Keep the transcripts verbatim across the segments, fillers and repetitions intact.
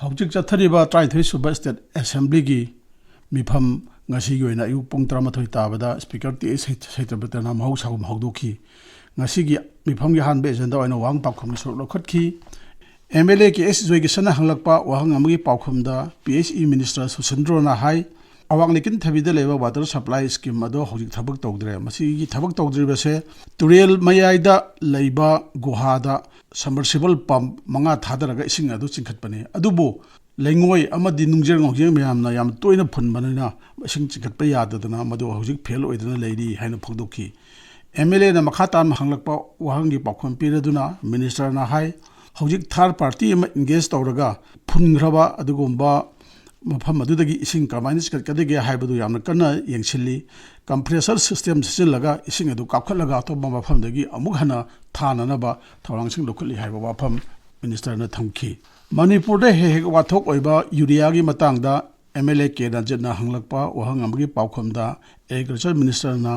ꯍꯧꯖꯤꯛ ꯆꯠꯊꯔꯤꯕ ꯇꯔꯥꯅꯤꯊꯣꯏ ꯁꯨꯕ ꯁ꯭ꯇꯦꯠ ꯑꯦꯁꯦꯝꯕ꯭ꯂꯤꯒꯤ ꯃꯤꯐꯝ ꯉꯁꯤꯒꯤ ꯑꯣꯏꯅ ꯑꯌꯨꯛ ꯄꯨꯡ ꯇꯔꯥꯃꯥꯊꯣꯏ ꯇꯥꯕꯗ ꯁ꯭ꯄꯤꯀꯔ ꯇꯤ ꯑꯩꯆ ꯁꯩꯇ꯭ꯔꯄꯇꯅ ꯃꯍꯧꯁꯥꯒꯨꯝ ꯍꯧꯗꯣꯛꯈꯤ꯫ ꯉꯁꯤꯒꯤ ꯃꯤꯐꯝꯒꯤ ꯑꯍꯥꯟꯕ ꯑꯦꯖꯦꯟꯗꯥ ꯑꯣꯏꯅ ꯋꯥꯍꯪ ꯄꯥꯎꯈꯨꯝꯒꯤ ꯁꯔꯨꯛ ꯂꯧꯈꯠꯈꯤ꯫ ꯑꯦꯝ ꯑꯦꯜ ꯑꯦ ꯀꯦ ꯑꯦꯁ ꯖꯣꯏꯀꯤꯁꯟꯅ ꯍꯪꯂꯛꯄ ꯋꯥꯍꯪ ꯑꯃꯒꯤ ꯄꯥꯎꯈꯨꯝꯗ ꯄꯤ ꯑꯩꯆ ꯏ ꯃꯤꯅꯤꯁꯇꯔ ꯁꯨꯁꯤꯟꯗ꯭ꯔꯣꯅ ꯍꯥꯏ, ꯑꯋꯥꯡ ꯂꯩꯀꯤꯟꯊꯕꯤꯗ ꯂꯩꯕ ꯋꯥꯇꯔ ꯁꯄ꯭ꯂꯥꯏ ꯁ꯭ꯀꯤꯝ ꯑꯗꯣ ꯍꯧꯖꯤꯛ ꯊꯕꯛ ꯇꯧꯗ꯭ꯔꯦ꯫ ꯃꯁꯤꯒꯤ ꯊꯕꯛ ꯇꯧꯗ꯭ꯔꯤꯕꯁꯦ ꯇꯨꯔꯦꯜ ꯃꯌꯥꯏꯗ ꯂꯩꯕ ꯒꯨꯍꯥꯗ ꯁꯝꯃꯔꯁꯤꯕꯜ ꯄꯝꯞ ꯃꯉꯥ ꯊꯥꯗꯔꯒ ꯏꯁꯤꯡ ꯑꯗꯨ ꯆꯤꯡꯈꯠꯄꯅꯤ꯫ ꯑꯗꯨꯕꯨ ꯂꯩꯉꯣꯏ ꯑꯃꯗꯤ ꯅꯨꯡꯖꯦꯡ ꯉꯥꯎꯖꯦꯡ ꯃꯌꯥꯝꯅ ꯌꯥꯝ ꯇꯣꯏꯅ ꯐꯨꯟꯕꯅꯤꯅ ꯏꯁꯤꯡ ꯆꯤꯡꯈꯠꯄ ꯌꯥꯗꯗꯅ ꯃꯗꯨ ꯍꯧꯖꯤꯛ ꯐꯦꯜ ꯑꯣꯏꯗꯨꯅ ꯂꯩꯔꯤ ꯍꯥꯏꯅ ꯐꯣꯡꯗꯣꯛꯈꯤ꯫ ꯑꯦꯝ ꯑꯦꯜ ꯑꯦꯅ ꯃꯈꯥ ꯇꯥꯅ ꯍꯪꯂꯛꯄ ꯋꯥꯍꯪꯒꯤ ꯄꯥꯎꯈꯨꯝ ꯄꯤꯔꯗꯨꯅ ꯃꯤꯅꯤꯁꯇꯔꯅ ꯍꯥꯏ, ꯍꯧꯖꯤꯛ ꯊꯥꯔꯗ ꯄꯥꯔꯇꯤ ꯑꯃ ꯑꯦꯡꯒꯦꯖ ꯇꯧꯔꯒ ꯐꯨꯟꯈ꯭ꯔꯕ ꯑꯗꯨꯒꯨꯝꯕ ꯃꯐꯝ ꯑꯗꯨꯗꯒꯤ ꯏꯁꯤꯡ ꯀꯃꯥꯏꯅ ꯆꯤꯡꯈꯠꯀꯗꯒꯦ ꯍꯥꯏꯕꯗꯨ ꯌꯥꯝꯅ ꯀꯟꯅ ꯌꯦꯡꯁꯤꯜꯂꯤ꯫ ꯀꯝꯄ꯭ꯔꯦꯁꯔ ꯁꯤꯁꯇꯦꯝ ꯁꯤꯖꯤꯜꯂꯒ ꯏꯁꯤꯡ ꯑꯗꯨ ꯀꯥꯞꯈꯠꯂꯒ ꯑꯇꯣꯞꯄ ꯃꯐꯝꯗꯒꯤ ꯑꯃꯨꯛ ꯍꯟꯅ ꯊꯥꯅꯅꯕ ꯊꯧꯔꯥꯡꯁꯤꯡ ꯂꯧꯈꯠꯂꯤ ꯍꯥꯏꯕ ꯋꯥꯐꯝ ꯃꯤꯅꯤꯁꯇꯔꯅ ꯊꯝꯈꯤ꯫ ꯃꯅꯤꯄꯨꯔꯗ ꯍꯦꯛ ꯍꯦꯛ ꯋꯥꯊꯣꯛ ꯑꯣꯏꯕ ꯌꯨꯔꯤꯌꯥꯒꯤ ꯃꯇꯥꯡꯗ ꯑꯦꯝ ꯑꯦꯜ ꯑꯦ ꯀꯦ ꯔꯟꯖꯤꯠꯅ ꯍꯪꯂꯛꯄ ꯋꯥꯍꯪ ꯑꯃꯒꯤ ꯄꯥꯎꯈꯨꯝꯗ ꯑꯦꯒ꯭ꯔꯤꯀꯜꯆꯔ ꯃꯤꯅꯤꯁꯇꯔꯅ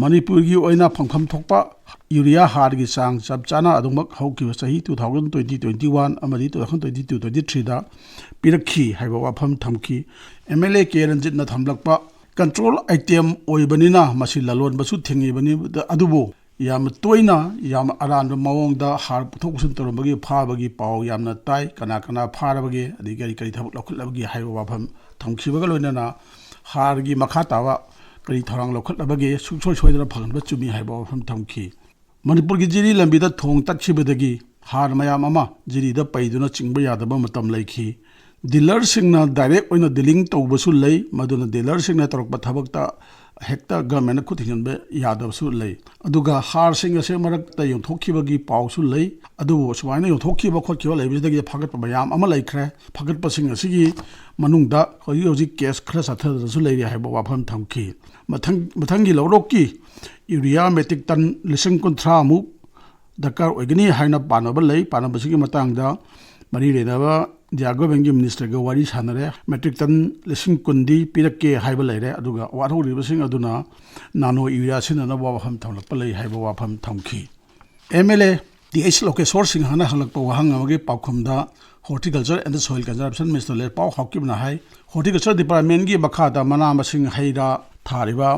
ꯃꯅꯤꯄꯨꯔꯒꯤ ꯑꯣꯏꯅ ꯐꯪꯐꯝ ꯊꯣꯛꯄ ꯌꯨꯔꯤꯌꯥ ꯍꯥꯔꯒꯤ ꯆꯥꯡ ꯆꯞ ꯆꯥꯅ ꯑꯗꯨꯃꯛ ꯍꯧꯈꯤꯕ ꯆꯍꯤ two thousand twenty twenty one ꯑꯃꯗꯤ two thousand twenty two twenty threeꯗ ꯄꯤꯔꯛꯈꯤ ꯍꯥꯏꯕ ꯋꯥꯐꯝ ꯊꯝꯈꯤ꯫ ꯑꯦꯝ ꯑꯦꯜ ꯑꯦ ꯀꯦ ꯔꯟꯖꯤꯠꯅ ꯊꯝꯂꯛꯄ ꯀꯟꯇ꯭ꯔꯣꯜ ꯑꯥꯏꯇꯦꯝ ꯑꯣꯏꯕꯅꯤꯅ ꯃꯁꯤ ꯂꯂꯣꯟꯕꯁꯨ ꯊꯤꯡꯉꯤꯕꯅꯤ, ꯑꯗꯨꯕꯨ ꯌꯥꯝꯅ ꯇꯣꯏꯅ ꯌꯥꯝꯅ ꯑꯔꯥꯟꯕ ꯃꯑꯣꯡꯗ ꯍꯥꯔ ꯄꯨꯊꯣꯛ ꯄꯨꯁꯤꯟ ꯇꯧꯔꯝꯕꯒꯤ ꯐꯥꯕꯒꯤ ꯄꯥꯎ ꯌꯥꯝꯅ ꯇꯥꯏ꯫ ꯀꯅꯥ ꯀꯅꯥ ꯐꯥꯔꯕꯒꯦ, ꯑꯗꯒꯤ ꯀꯔꯤ ꯀꯔꯤ ꯊꯕꯛ ꯂꯧꯈꯠꯂꯕꯒꯦ ꯍꯥꯏꯕ ꯋꯥꯐꯝ ꯊꯝꯈꯤꯕꯒ ꯂꯣꯏꯅꯅ ꯍꯥꯔꯒꯤ ꯃꯈꯥ ꯇꯥꯕ ꯀꯔꯤ ꯊꯧꯔꯥꯡ ꯂꯧꯈꯠꯂꯕꯒꯦ ꯁꯨꯡꯁꯣꯏ ꯁꯣꯏꯗꯅ ꯐꯪꯍꯟꯕ ꯆꯨꯝꯃꯤ ꯍꯥꯏꯕ ꯋꯥꯐꯝ ꯊꯝꯈꯤ꯫ ꯃꯅꯤꯄꯨꯔꯒꯤ ꯖꯤꯔꯤ ꯂꯝꯕꯤꯗ ꯊꯣꯡ ꯇꯠꯈꯤꯕꯗꯒꯤ ꯍꯥꯔ ꯃꯌꯥꯝ ꯑꯃ ꯖꯤꯔꯤꯗ ꯄꯩꯗꯨꯅ ꯆꯤꯡꯕ ꯌꯥꯗꯕ ꯃꯇꯝ ꯂꯩꯈꯤ꯫ ꯗꯤꯂꯔꯁꯤꯡꯅ ꯗꯥꯏꯔꯦꯛ ꯑꯣꯏꯅ ꯗꯤꯂꯤꯡ ꯇꯧꯕꯁꯨ ꯂꯩ꯫ ꯃꯗꯨꯅ ꯗꯤꯂꯔꯁꯤꯡꯅ ꯇꯧꯔꯛꯄ ꯊꯕꯛꯇ ꯍꯦꯛꯇ ꯒꯚꯔꯟꯃꯦꯟꯠꯅ ꯈꯨꯠ ꯊꯤꯡꯖꯤꯟꯕ ꯌꯥꯗꯕꯁꯨ ꯂꯩ꯫ ꯑꯗꯨꯒ ꯍꯥꯔꯁꯤꯡ ꯑꯁꯦ ꯃꯔꯛꯇ ꯌꯣꯟꯊꯣꯛꯈꯤꯕꯒꯤ ꯄꯥꯎꯁꯨ ꯂꯩ꯫ ꯑꯗꯨꯕꯨ ꯁꯨꯃꯥꯏꯅ ꯌꯣꯟꯊꯣꯛꯈꯤꯕ ꯈꯣꯠꯈꯤꯕ ꯂꯩꯕꯁꯤꯗꯒꯤ ꯐꯥꯒꯠꯄ ꯃꯌꯥꯝ ꯑꯃ ꯂꯩꯈ꯭ꯔꯦ꯫ ꯐꯥꯒꯠꯄꯁꯤꯡ ꯑꯁꯤꯒꯤ ꯃꯅꯨꯡꯗ ꯍꯧꯖꯤꯛ ꯍꯧꯖꯤꯛ ꯀꯦꯁ ꯈꯔ ꯆꯠꯊꯗꯅꯁꯨ ꯂꯩꯔꯤ ꯍꯥꯏꯕ ꯋꯥꯐꯝ ꯊꯝꯈꯤ꯫ ꯃꯊꯪ ꯃꯊꯪꯒꯤ ꯂꯧꯔꯣꯛꯀꯤ ꯌꯨꯔꯤꯌꯥ ꯃꯦꯇ꯭ꯔꯤꯛ ꯇꯟ ꯂꯤꯁꯤꯡ ꯀꯨꯟꯊ꯭ꯔꯥ ꯃꯨꯛ ꯗꯔꯀꯥꯔ ꯑꯣꯏꯒꯅꯤ ꯍꯥꯏꯅ ꯄꯥꯅꯕ ꯂꯩ꯫ ꯄꯥꯅꯕꯁꯤꯒꯤ ꯃꯇꯥꯡꯗ ꯃꯔꯤ ꯂꯩꯅꯕ ꯏꯟꯗꯤꯌꯥ ꯒꯣꯔꯃꯦꯟꯒꯤ ꯃꯤꯅꯤꯁꯇꯔꯒ ꯋꯥꯔꯤ ꯁꯥꯟꯅꯔꯦ꯫ ꯃꯦꯇ꯭ꯔꯤꯛ ꯇꯟ ꯂꯤꯁꯤꯡ ꯀꯨꯟꯗꯤ ꯄꯤꯔꯛꯀꯦ ꯍꯥꯏꯕ ꯂꯩꯔꯦ, ꯑꯗꯨꯒ ꯋꯥꯠꯍꯧꯔꯤꯕꯁꯤꯡ ꯑꯗꯨꯅ ꯅꯥꯅꯣ ꯌꯨꯔꯤꯌꯥ ꯁꯤꯖꯤꯟꯅꯅꯕ ꯋꯥꯐꯝ ꯊꯝꯂꯛꯄ ꯂꯩ ꯍꯥꯏꯕ ꯋꯥꯐꯝ ꯊꯝꯈꯤ꯫ M L A T H Lokeshwor ꯁꯤꯡꯍꯅ ꯍꯪꯂꯛꯄ ꯋꯥꯍꯪ ꯑꯃꯒꯤ ꯄꯥꯎꯈꯨꯝꯗ Horticulture and Soil Conservation Minister ꯂꯩꯄꯥꯎ ꯍꯥꯎꯀꯤꯞꯅ high, Horticulture Departmentꯀꯤ ꯃꯈꯥꯗ ꯃꯅꯥ ꯃꯁꯤꯡ ꯍꯩ ꯔꯥ ꯊꯥꯔꯤꯕ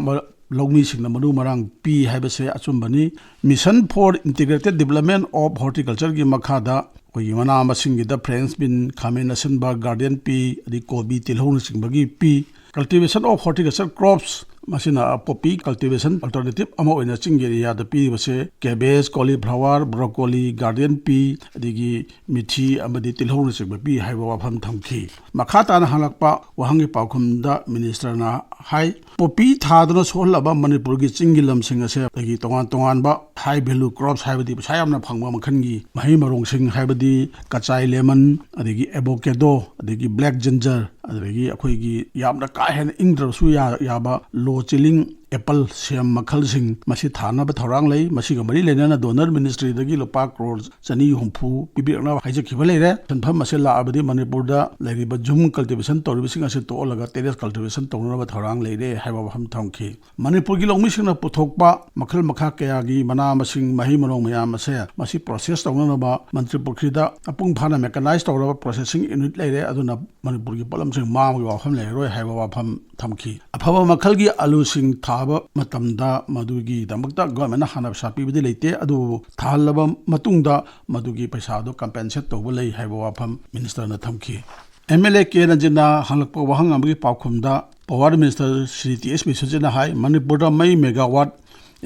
ꯂꯧꯃꯤꯁꯤꯡꯅ ꯃꯔꯨ ꯃꯔꯥꯡ ꯄꯤ ꯍꯥꯏꯕꯁꯦ ꯑꯆꯨꯝꯕꯅꯤ꯫ Mission for Integrated Development of Horticultureꯒꯤ ꯃꯈꯥꯗ ꯑꯩꯈꯣꯏꯒꯤ ꯃꯅꯥ ꯃꯁꯤꯡꯒꯤꯗ French bean, ꯈꯥꯃꯦꯟ ꯑꯁꯤꯟꯕ, garden pea, ꯑꯗꯩ ꯀꯣꯕꯤ, ꯇꯤꯜꯍꯧꯅꯆꯤꯡꯕꯒꯤ ꯄꯤ꯫ Cultivation of Horticulture Crops, ꯃꯁꯤꯅ ꯄꯣꯄꯤ cultivation alternative ꯑꯃ ꯑꯣꯏꯅ ꯆꯤꯡꯒꯤ ꯑꯦꯔꯤꯌꯥꯗ ꯄꯤꯔꯤꯕꯁꯦ cabbage, cauliflower, broccoli, garden pea, ꯑꯗꯒꯤ ꯃꯤꯊꯤ ꯑꯃꯗꯤ ꯇꯤꯜꯍꯧꯅꯆꯤꯡꯕ ꯄꯤ ꯍꯥꯏꯕ ꯋꯥꯐꯝ ꯊꯝꯈꯤ꯫ ꯃꯈꯥ ꯇꯥꯅ ꯍꯪꯂꯛꯄ ꯋꯥꯍꯪꯒꯤ ꯄꯥꯎꯈꯨꯝꯗ ꯃꯤꯅꯤꯁꯇꯔꯅ ꯍꯥꯏ, ꯄꯣꯄꯤ ꯊꯥꯗꯨꯅ ꯁꯣꯛꯍꯜꯂꯕ ꯃꯅꯤꯄꯨꯔꯒꯤ ꯆꯤꯡꯒꯤ ꯂꯝꯁꯤꯡ ꯑꯁꯦ ꯑꯩꯈꯣꯏꯒꯤ ꯇꯣꯉꯥꯟ ꯇꯣꯉꯥꯟꯕ high value crops ꯍꯥꯏꯕꯗꯤ ꯄꯩꯁꯥ ꯌꯥꯝꯅ ꯐꯪꯕ ꯃꯈꯜꯒꯤ ꯃꯍꯩ ꯃꯔꯣꯡꯁꯤꯡ ꯍꯥꯏꯕꯗꯤ ꯀꯆꯥꯏ lemon, ꯑꯗꯒꯤ avocado, ꯑꯗꯒꯤ black ginger, ꯑꯗꯨꯗꯒꯤ ꯑꯩꯈꯣꯏꯒꯤ ꯌꯥꯝꯅ ꯀꯥ ꯍꯦꯟꯅ ꯏꯪꯗ꯭ꯔꯕꯁꯨ ꯌꯥ-, ꯌꯥꯕ low chilling apple, ꯁꯦꯝ ꯃꯈꯜꯁꯤꯡ ꯃꯁꯤ ꯊꯥꯅꯕ ꯊꯧꯔꯥꯡ ꯂꯩ꯫ ꯃꯁꯤꯒ ꯃꯔꯤ ꯂꯩꯅꯅ donor ministryꯗꯒꯤ ꯂꯨꯄꯥ ꯀ꯭ꯔꯣꯔ ꯆꯅꯤ ꯍꯨꯝꯐꯨ ꯄꯤꯕꯤꯔꯛꯅꯕ ꯍꯥꯏꯖꯈꯤꯕ ꯂꯩꯔꯦ꯫ ꯁꯦꯟꯐꯝ ꯑꯁꯤ ꯂꯥꯛꯑꯕꯗꯤ ꯃꯅꯤꯄꯨꯔꯗ ꯂꯩꯔꯤꯕ ꯖꯨꯝ cultivation ꯇꯧꯔꯤꯕꯁꯤꯡ ꯑꯁꯤ ꯇꯣꯛꯍꯜꯂꯒ terrace cultivation ꯇꯧꯅꯅꯕ ꯊꯧꯔꯥꯡ ꯂꯩꯔꯦ ꯍꯥꯏꯕ ꯋꯥꯐꯝ ꯊꯝꯈꯤ꯫ ꯃꯅꯤꯄꯨꯔꯒꯤ ꯂꯧꯃꯤꯁꯤꯡꯅ ꯄꯨꯊꯣꯛꯄ ꯃꯈꯜ ꯃꯈꯥ ꯀꯌꯥꯒꯤ ꯃꯅꯥ ꯃꯁꯤꯡ, ꯃꯍꯩ ꯃꯔꯣꯡ ꯃꯌꯥꯝ ꯑꯁꯦ ꯃꯁꯤ process ꯇꯧꯅꯅꯕ ꯃꯟꯇ꯭ꯔꯤ ꯄꯨꯈ꯭ꯔꯤꯗ ꯃꯄꯨꯡ ꯐꯥꯅ mechanized ꯇꯧꯔꯕ processing unit ꯂꯩꯔꯦ, ꯑꯗꯨꯅ ꯃꯅꯤꯄꯨꯔꯒꯤ ꯄꯣꯠꯂꯝꯁꯤꯡ ꯃꯥꯡꯕꯒꯤ ꯋꯥꯐꯝ ꯂꯩꯔꯔꯣꯏ ꯍꯥꯏꯕ ꯋꯥꯐꯝ ꯊꯝꯈꯤ꯫ ꯑꯐꯕ ꯃꯈꯜꯒꯤ ꯑꯂꯨꯁꯤꯡ ꯊꯥꯕ ꯃꯇꯝꯗ ꯃꯗꯨꯒꯤꯗꯃꯛꯇ governmentꯅ ꯍꯥꯟꯅ ꯄꯩꯁꯥ ꯄꯤꯕꯗꯤ ꯂꯩꯇꯦ, ꯑꯗꯨꯕꯨ ꯊꯥꯍꯜꯂꯕ ꯃꯇꯨꯡꯗ ꯃꯗꯨꯒꯤ ꯄꯩꯁꯥꯗꯣ compensate ꯇꯧꯕ ꯂꯩ ꯍꯥꯏꯕ ꯋꯥꯐꯝ ꯃꯤꯅꯤꯁꯇꯔꯅ ꯊꯝꯈꯤ꯫ MLA ꯀꯦ ꯔꯟꯖꯟꯅ ꯍꯪꯂꯛꯄ ꯋꯥꯍꯪ ꯑꯃꯒꯤ ꯄꯥꯎꯈꯨꯝꯗ power minister ꯁ꯭ꯔꯤ ꯇꯤ ꯑꯦꯁ ꯕꯤꯁ꯭ꯋꯖꯤꯠꯅ ꯍꯥꯏ, ꯃꯅꯤꯄꯨꯔꯗ ꯃꯩ megawatt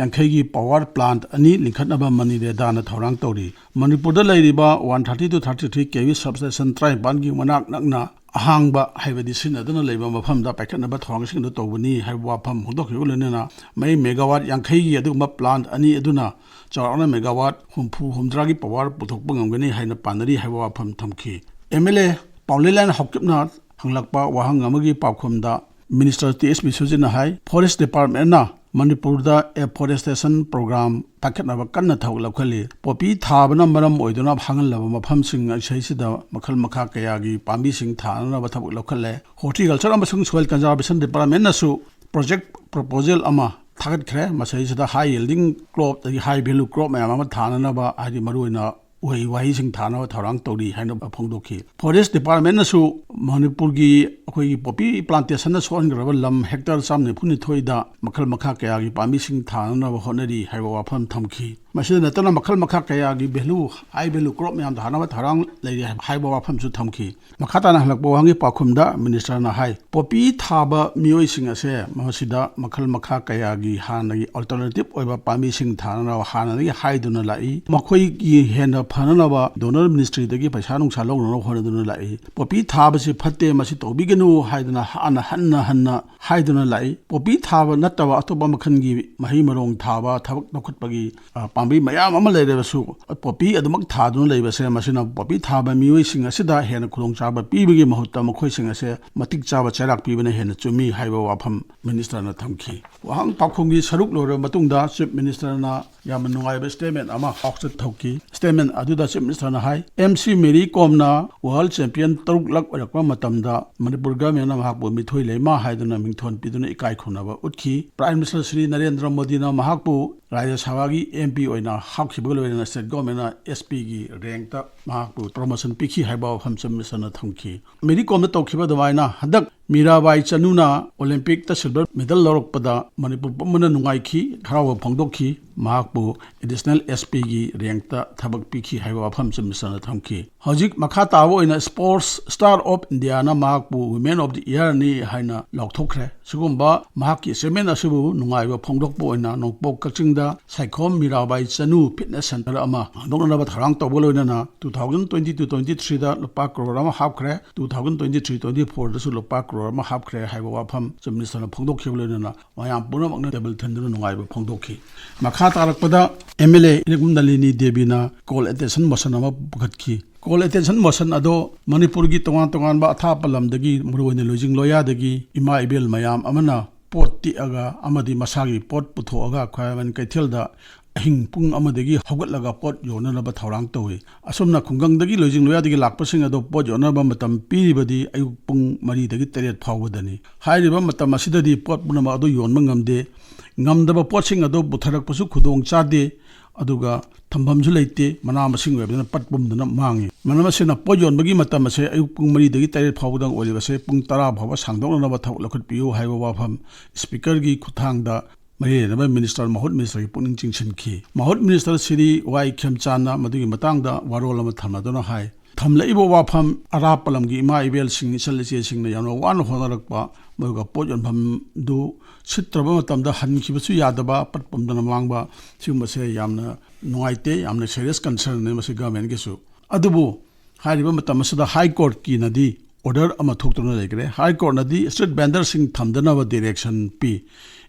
ꯌꯥꯡꯈꯩꯒꯤ power plant ꯑꯅꯤ ꯂꯤꯡꯈꯠꯅꯕ ꯃꯅꯤꯔꯦꯗꯥꯅ ꯊꯧꯔꯥꯡ ꯇꯧꯔꯤ꯫ ꯃꯅꯤꯄꯨꯔꯗ ꯂꯩꯔꯤꯕ one thirty to thirty three KV substation ꯇꯔꯥꯅꯤꯄꯥꯟꯒꯤ ꯃꯅꯥꯛ ꯅꯛꯅ ꯑꯍꯥꯡꯕ ꯍꯥꯏꯕꯗꯤ ꯁꯤꯖꯤꯟꯅꯗꯨꯅ ꯂꯩꯕ ꯃꯐꯝꯗ ꯄꯥꯏꯈꯠꯅꯕ ꯊꯧꯔꯥꯡꯁꯤꯡ ꯑꯗꯨ ꯇꯧꯕꯅꯤ ꯍꯥꯏꯕ ꯋꯥꯐꯝ ꯐꯣꯡꯗꯣꯛꯈꯤꯕꯒ ꯂꯣꯏꯅꯅ ꯃꯩ megawatt ꯌꯥꯡꯈꯩꯒꯤ ꯑꯗꯨꯒꯨꯝꯕ plant ꯑꯅꯤ ꯑꯗꯨꯅ ꯆꯥꯎꯔꯥꯛꯅ megawatt ꯍꯨꯝꯐꯨ ꯍꯨꯝꯗ꯭ꯔꯥꯒꯤ power ꯄꯨꯊꯣꯛꯄ ꯉꯝꯒꯅꯤ ꯍꯥꯏꯅ ꯄꯥꯅꯔꯤ ꯍꯥꯏꯕ ꯋꯥꯐꯝ ꯊꯝꯈꯤ꯫ MLA ꯄꯥꯎꯂꯦꯂꯦꯟ ꯍꯥꯎꯀꯤꯞꯅ ꯍꯪꯂꯛꯄ ꯋꯥꯍꯪ ꯑꯃꯒꯤ ꯄꯥꯎꯈꯨꯝꯗ minister ꯇꯤ ꯑꯦꯁ ꯕꯤꯁ꯭ꯋꯖꯤꯠꯅ ꯍꯥꯏ, forest departmentꯅ ꯃꯅꯤꯄꯨꯔꯗ afforestation program ꯄꯥꯏꯈꯠꯅꯕ ꯀꯟꯅ ꯊꯕꯛ ꯂꯧꯈꯠꯂꯤ꯫ ꯄꯣꯄꯤ ꯊꯥꯕꯅ ꯃꯔꯝ ꯑꯣꯏꯗꯨꯅ ꯍꯥꯡꯍꯜꯂꯕ ꯃꯐꯝꯁꯤꯡ ꯑꯁꯤꯗꯩꯁꯤꯗ ꯃꯈꯜ ꯃꯈꯥ ꯀꯌꯥꯒꯤ ꯄꯥꯝꯕꯤꯁꯤꯡ ꯊꯥꯅꯅꯕ ꯊꯕꯛ ꯂꯧꯈꯠꯂꯦ꯫ Horticulture ꯑꯃꯁꯨꯡ Soil Conservation Departmentꯅꯁꯨ project proposal ꯑꯃ ꯊꯥꯒꯠꯈ꯭ꯔꯦ꯫ ꯃꯁꯤꯗꯩꯁꯤꯗ high yielding crop ꯑꯗꯒꯤ high value crop ꯃꯌꯥꯝ ꯑꯃ ꯊꯥꯅꯅꯕ, ꯍꯥꯏꯗꯤ ꯃꯔꯨꯑꯣꯏꯅ ꯎꯍꯩ ꯋꯥꯍꯩꯁꯤꯡ ꯊꯥꯅꯕ ꯊꯧꯔꯥꯡ ꯇꯧꯔꯤ ꯍꯥꯏꯅ ꯐꯣꯡꯗꯣꯛꯈꯤ꯫ ꯐꯣꯔꯦꯁ ꯗꯤꯄꯥꯔꯠꯃꯦꯟꯅꯁꯨ ꯃꯅꯤꯄꯨꯔꯒꯤ ꯑꯩꯈꯣꯏꯒꯤ ꯄꯣꯄꯤ ꯄ꯭ꯂꯥꯟꯇꯦꯁꯟꯅ ꯁꯣꯛꯍꯟꯈ꯭ꯔꯕ ꯂꯝ ꯍꯦꯛꯇꯔ ꯆꯥꯝ ꯅꯤꯐꯨ ꯅꯤꯊꯣꯏꯗ ꯃꯈꯜ ꯃꯈꯥ ꯀꯌꯥꯒꯤ ꯄꯥꯝꯕꯤꯁꯤꯡ ꯊꯥꯅꯅꯕ ꯍꯣꯠꯅꯔꯤ ꯍꯥꯏꯕ ꯋꯥꯐꯝ ꯊꯝꯈꯤ꯫ ꯃꯁꯤꯗ ꯅꯠꯇꯅ ꯃꯈꯜ ꯃꯈꯥ ꯀꯌꯥꯒꯤ ꯚꯦꯂꯨ, ꯍꯥꯏ ꯚꯦꯂꯨ ꯀ꯭ꯔꯣꯞ ꯃꯌꯥꯝ ꯊꯥꯅꯕ ꯊꯧꯔꯥꯡ ꯂꯩꯔꯤ ꯍꯥꯏꯕ ꯋꯥꯐꯝꯁꯨ ꯊꯝꯈꯤ꯫ ꯃꯈꯥ ꯇꯥꯅ ꯍꯜꯂꯛꯄ ꯋꯥꯍꯪꯒꯤ ꯄꯥꯎꯈꯨꯝꯗ ꯃꯤꯅꯤꯁꯇꯔꯅ ꯍꯥꯏ, ꯄꯣꯄꯤ ꯊꯥꯕ ꯃꯤꯑꯣꯏꯁꯤꯡ ꯑꯁꯦ ꯃꯁꯤꯗ ꯃꯈꯜ ꯃꯈꯥ ꯀꯌꯥꯒꯤ ꯍꯥꯟꯅꯒꯤ ꯑꯜꯇꯔꯅꯦꯇꯤꯞ ꯑꯣꯏꯕ ꯄꯥꯝꯕꯤꯁꯤꯡ ꯊꯥꯅꯅꯕ ꯍꯥꯟꯅꯗꯒꯤ ꯍꯥꯏꯗꯨꯅ ꯂꯥꯛꯏ꯫ ꯃꯈꯣꯏꯒꯤ ꯍꯦꯟꯅ ꯐꯅꯅꯕ ꯗꯣꯅꯔ ꯃꯤꯅꯤꯁꯇ꯭ꯔꯤꯗꯒꯤ ꯄꯩꯁꯥ ꯅꯨꯡꯁꯥ ꯂꯧꯅꯅꯕ ꯍꯣꯠꯅꯗꯨꯅ ꯂꯥꯛꯏ꯫ ꯄꯣꯄꯤ ꯊꯥꯕꯁꯤ ꯐꯠꯇꯦ, ꯃꯁꯤ ꯇꯧꯕꯤꯒꯅꯨ ꯍꯥꯏꯗꯅ ꯍꯥꯟꯅ ꯍꯟꯅ ꯍꯟꯅ ꯍꯥꯏꯗꯨꯅ ꯂꯥꯛꯏ꯫ ꯄꯣꯄꯤ ꯊꯥꯕ ꯅꯠꯇꯕ ꯑꯇꯣꯞꯄ ꯃꯈꯜꯒꯤ ꯃꯍꯩ ꯃꯔꯣꯡ ꯊꯥꯕ ꯊꯕꯛ ꯂꯧꯈꯠꯄꯒꯤ, ꯑ, ꯄꯥꯝꯕꯩ ꯃꯌꯥꯝ ꯑꯃ ꯂꯩꯔꯕꯁꯨ, ꯄꯣꯄꯤ ꯑꯗꯨꯃꯛ ꯊꯥꯗꯨꯅ ꯂꯩꯕꯁꯦ, ꯃꯁꯤꯅ ꯄꯣꯄꯤ ꯊꯥꯕ ꯃꯤꯑꯣꯏꯁꯤꯡ ꯑꯁꯤꯗ ꯍꯦꯟꯅ ꯈꯨꯗꯣꯡꯆꯥꯕ ꯄꯤꯕꯒꯤ ꯃꯍꯨꯠꯇ ꯃꯈꯣꯏꯁꯤꯡ ꯑꯁꯦ ꯃꯇꯤꯛ ꯆꯥꯕ ꯆꯩꯔꯥꯛ ꯄꯤꯕꯅ ꯍꯦꯟꯅ ꯆꯨꯝꯃꯤ ꯍꯥꯏꯕ ꯋꯥꯐꯝ ꯃꯤꯅꯤꯁꯇꯔꯅ ꯊꯝꯈꯤ꯫ ꯋꯥꯍꯪ ꯄꯥꯎꯈꯨꯝꯒꯤ ꯁꯔꯨꯛ ꯂꯣꯏꯔꯕ ꯃꯇꯨꯡꯗ ꯆꯤꯐ ꯃꯤꯅꯤꯁꯇꯔꯅ ꯌꯥꯝꯅ ꯅꯨꯡꯉꯥꯏꯕ ꯁ꯭ꯇꯦꯠꯃꯦꯟ ꯑꯃ ꯄꯥꯎꯆꯦ ꯇꯧꯈꯤ꯫ ꯁ꯭ꯇꯦꯠꯃꯦꯟ ꯑꯗꯨꯗ ꯆꯤꯐ ꯃꯤꯅꯤꯁꯇꯔꯅ ꯍꯥꯏ, ꯑꯦꯝ ꯁꯤ ꯃꯦꯔꯤ ꯀꯣꯝꯅ ꯋꯥꯔꯜ ꯆꯦꯝꯄꯤꯌꯟ ꯇꯔꯨꯛꯂꯛ ꯑꯣꯏꯔꯛꯄ ꯃꯇꯝꯗ ꯃꯅꯤꯄꯨꯔ ꯒꯚꯔꯟꯃꯦꯟꯅ ꯃꯍꯥꯛꯄꯨ ꯃꯤꯊꯣꯏ ꯂꯩꯃ ꯍꯥꯏꯗꯨꯅ ꯃꯤꯡꯊꯣꯟ ꯄꯤꯗꯨꯅ ꯏꯀꯥꯏ ꯈꯨꯝꯅꯕ ꯎꯠꯈꯤ꯫ ꯄ꯭ꯔꯥꯏꯝ ꯃꯤꯅꯤꯁꯇꯔ ꯁ꯭ꯔꯤ ꯅꯔꯦꯟꯗ꯭ꯔ ꯃꯣꯗꯤꯅ ꯃꯍꯥꯛꯄꯨ ꯔꯥꯖ꯭ꯌ ꯁꯚꯥꯒꯤ ꯑꯦꯝ ꯄꯤ ꯑꯣꯏꯅ ꯍꯥꯞꯈꯤꯕꯒ ꯂꯣꯏꯅꯅ ꯁ꯭ꯇꯦꯠ ꯒꯚꯔꯟꯃꯦꯟꯅ ꯑꯦꯁ ꯄꯤꯒꯤ ꯔꯦꯡꯛꯇ ꯃꯍꯥꯛꯄꯨ ꯄ꯭ꯔꯣꯃꯣꯁꯟ ꯄꯤꯈꯤ ꯍꯥꯏꯕ ꯋꯥꯐꯝ ꯆꯤꯐ ꯃꯤꯅꯤꯁꯇꯔꯅ ꯊꯝꯈꯤ꯫ ꯃꯦꯔꯤ ꯀꯣꯝꯗ ꯇꯧꯈꯤꯕ ꯑꯗꯨꯃꯥꯏꯅ ꯍꯟꯗꯛ ꯃꯤꯔꯥꯕꯥꯏ ꯆꯅꯨꯅ ꯑꯣꯂꯦꯝꯄꯤꯛꯇ ꯁꯤꯜꯚꯔ ꯃꯦꯗꯜ ꯂꯧꯔꯛꯄꯗ ꯃꯅꯤꯄꯨꯔ ꯄꯨꯝꯕꯅ ꯅꯨꯡꯉꯥꯏꯈꯤ, ꯍꯔꯥꯎꯕ ꯐꯣꯡꯗꯣꯛꯈꯤ꯫ ꯃꯍꯥꯛꯄꯨ ꯑꯦꯗꯤꯁꯅꯦꯜ ꯑꯦꯁ ꯄꯤꯒꯤ ꯔꯦꯡꯛꯇ ꯊꯕꯛ ꯄꯤꯈꯤ ꯍꯥꯏꯕ ꯋꯥꯐꯝ ꯆꯤꯐ ꯃꯤꯅꯤꯁꯇꯔꯅ ꯊꯝꯈꯤ꯫ ꯍꯧꯖꯤꯛ ꯃꯈꯥ ꯇꯥꯕ ꯑꯣꯏꯅ ꯁ꯭ꯄꯣꯔꯠꯁ ꯁ꯭ꯇꯥꯔ ꯑꯣꯐ ꯏꯟꯗꯤꯌꯥꯅ ꯃꯍꯥꯛꯄꯨ ꯋꯨꯃꯦꯟ ꯑꯣꯐ ꯗꯤ ꯏꯌꯔꯅꯤ ꯍꯥꯏꯅ ꯂꯥꯎꯊꯣꯛꯈ꯭ꯔꯦ꯫ ꯁꯤꯒꯨꯝꯕ ꯃꯍꯥꯛꯀꯤ ꯑꯦꯆꯤꯞꯃꯦꯟ ꯑꯁꯤꯕꯨ ꯅꯨꯡꯉꯥꯏꯕ ꯐꯣꯡꯗꯣꯛꯄ ꯑꯣꯏꯅ ꯅꯣꯡꯄꯣꯛ ꯀꯛꯆꯤꯡꯗ ꯁꯥꯏꯈꯣꯝ ꯃꯤꯔꯥꯕꯥꯏ ꯆꯅꯨ ꯐꯤꯠꯅꯦꯁ ꯁꯦꯟꯇꯔ ꯑꯃ ꯍꯥꯡꯗꯣꯛꯅꯅꯕ ꯊꯧꯔꯥꯡ ꯇꯧꯕ ꯂꯣꯏꯅꯅ two thousand twenty two twenty ꯊ꯭ꯔꯤꯗ ꯂꯨꯄꯥ ꯀ꯭ꯔꯣꯔ ꯑꯃ ꯍꯥꯞꯈ꯭ꯔꯦ꯫ Two thousand twenty three twenty ꯐꯣꯔꯗꯁꯨ ꯂꯨꯄꯥ ꯀ꯭ꯔꯣꯔ ꯑꯃ ꯍꯥꯞꯈ꯭ꯔꯦ ꯍꯥꯏꯕ ꯋꯥꯐꯝ ꯆꯤꯐ ꯃꯤꯅꯤꯁꯇꯔꯅ ꯐꯣꯡꯗꯣꯛꯈꯤꯕ ꯂꯣꯏꯅꯅ ꯃꯌꯥꯝ ꯄꯨꯝꯅꯃꯛꯅ ꯇꯦꯕꯜ ꯊꯤꯟꯗꯨꯅ ꯅꯨꯡꯉꯥꯏꯕ ꯐꯣꯡꯗꯣꯛꯈꯤ꯫ ꯃꯈꯥ ꯇꯥꯔꯛꯄꯗ ꯑꯦꯝ ꯑꯦꯜ ꯑꯦ ꯏꯔꯤꯛ ꯅꯂꯤꯅꯤ ꯗꯦꯕꯤꯅ ꯀꯣꯜ ꯑꯦꯇꯦꯟꯁꯟ ꯃꯣꯁꯟ ꯑꯃ ꯄꯨꯈꯠꯈꯤ꯫ ꯀꯣꯜ ꯑꯦꯇꯦꯟꯁꯟ ꯃꯣꯁꯟ ꯑꯗꯣ ꯃꯅꯤꯄꯨꯔꯒꯤ ꯇꯣꯉꯥꯟ ꯇꯣꯉꯥꯟꯕ ꯑꯊꯥꯞꯄ ꯂꯝꯗꯒꯤ, ꯃꯔꯨꯑꯣꯏꯅ ꯂꯣꯏꯖꯤꯡ ꯂꯣꯌꯥꯗꯒꯤ ꯏꯃꯥ ꯏꯕꯦꯜ ꯃꯌꯥꯝ ꯑꯃꯅ ꯄꯣꯠ ꯇꯤꯛꯑꯒ ꯑꯃꯗꯤ ꯃꯁꯥꯒꯤ ꯄꯣꯠ ꯄꯨꯊꯣꯛꯑꯒ ꯈ꯭ꯋꯥꯏꯔꯝꯕꯟ ꯀꯩꯊꯦꯜꯗ ꯑꯍꯤꯡ ꯄꯨꯡ ꯑꯃꯗꯒꯤ ꯍꯧꯒꯠꯂꯒ ꯄꯣꯠ ꯌꯣꯟꯅꯅꯕ ꯊꯧꯔꯥꯡ ꯇꯧꯏ꯫ ꯑꯁꯨꯝꯅ ꯈꯨꯡꯒꯪꯗꯒꯤ ꯂꯣꯏꯖꯤꯡ ꯂꯣꯌꯥꯗꯒꯤ ꯂꯥꯛꯄꯁꯤꯡ ꯑꯗꯣ ꯄꯣꯠ ꯌꯣꯟꯅꯕ ꯃꯇꯝ ꯄꯤꯔꯤꯕꯗꯤ ꯑꯌꯨꯛ ꯄꯨꯡ ꯃꯔꯤꯗꯒꯤ ꯇꯔꯦꯠ ꯐꯥꯎꯕꯗꯅꯤ꯫ ꯍꯥꯏꯔꯤꯕ ꯃꯇꯝ ꯑꯁꯤꯗꯗꯤ ꯄꯣꯠ ꯄꯨꯝꯅꯃꯛ ꯑꯗꯨ ꯌꯣꯟꯕ ꯉꯝꯗꯦ꯫ ꯉꯝꯗꯕ ꯄꯣꯠꯁꯤꯡ ꯑꯗꯨ ꯄꯨꯊꯔꯛꯄꯁꯨ ꯈꯨꯗꯣꯡ ꯆꯥꯗꯦ꯫ ꯑꯗꯨꯒ ꯊꯝꯐꯝꯁꯨ ꯂꯩꯇꯦ, ꯃꯅꯥ ꯃꯁꯤꯡ ꯑꯣꯏꯕꯅꯤꯅ ꯄꯠ ꯄꯨꯝꯗꯅ ꯃꯥꯡꯉꯤ꯫ ꯃꯔꯝ ꯑꯁꯤꯅ ꯄꯣꯠ ꯌꯣꯟꯕꯒꯤ ꯃꯇꯝ ꯑꯁꯦ ꯑꯌꯨꯛ ꯄꯨꯡ ꯃꯔꯤꯗꯒꯤ ꯇꯔꯦꯠ ꯐꯥꯎꯕꯗꯪ ꯑꯣꯏꯔꯤꯕꯁꯦ ꯄꯨꯡ ꯇꯔꯥ ꯐꯥꯎꯕ ꯁꯥꯡꯗꯣꯛꯅꯅꯕ ꯊꯕꯛ ꯂꯧꯈꯠꯄꯤꯌꯨ ꯍꯥꯏꯕ ꯋꯥꯐꯝ ꯁ꯭ꯄꯤꯀꯔꯒꯤ ꯈꯨꯠꯊꯥꯡꯗ ꯃꯔꯤ ꯂꯩꯅꯕ ꯃꯤꯅꯤꯁꯇꯔ ꯃꯍꯨꯠ ꯃꯤꯅꯤꯁꯇꯔꯒꯤ ꯄꯨꯛꯅꯤꯡ ꯆꯤꯡꯁꯤꯟꯈꯤ꯫ ꯃꯍꯨꯠ ꯃꯤꯅꯤꯁꯇꯔ ꯁ꯭ꯔꯤ ꯋꯥꯏ ꯈꯦꯝꯆꯥꯟꯅ ꯃꯗꯨꯒꯤ ꯃꯇꯥꯡꯗ ꯋꯥꯔꯣꯜ ꯑꯃ ꯊꯝꯂꯗꯨꯅ ꯍꯥꯏ, ꯊꯝꯂꯛꯏꯕ ꯋꯥꯐꯝ ꯑꯔꯥꯞꯄ ꯂꯝꯒꯤ ꯏꯃꯥ ꯏꯕꯦꯜꯁꯤꯡ, ꯏꯆꯜ ꯏꯆꯦꯁꯤꯡꯅ ꯌꯥꯝꯅ ꯋꯥꯅ ꯍꯣꯠꯅꯔꯛꯄ, ꯃꯗꯨꯒ ꯄꯣꯠ ꯌꯣꯟꯐꯝꯗꯨ ꯁꯤꯠꯇ꯭ꯔꯕ ꯃꯇꯝꯗ ꯍꯟꯈꯤꯕꯁꯨ ꯌꯥꯗꯕ, ꯄꯠ ꯄꯨꯝꯗꯅ ꯃꯥꯡꯕ, ꯁꯤꯒꯨꯝꯕꯁꯦ ꯌꯥꯝꯅ ꯅꯨꯡꯉꯥꯏꯇꯦ, ꯌꯥꯝꯅ serious concernꯅꯦ ꯃꯁꯤ governmentꯀꯤꯁꯨ꯫ ꯑꯗꯨꯕꯨ ꯍꯥꯏꯔꯤꯕ ꯃꯇꯝ ꯑꯁꯤꯗ ꯍꯥꯏ ꯀꯣꯔꯠꯀꯤꯅꯗꯤ order ꯑꯃ ꯊꯣꯛꯇꯨꯅ ꯂꯩꯈ꯭ꯔꯦ꯫ ꯍꯥꯏ ꯀꯣꯔꯠꯅꯗꯤ street vendorꯁꯤꯡ ꯊꯝꯗꯅꯕ direction ꯄꯤ꯫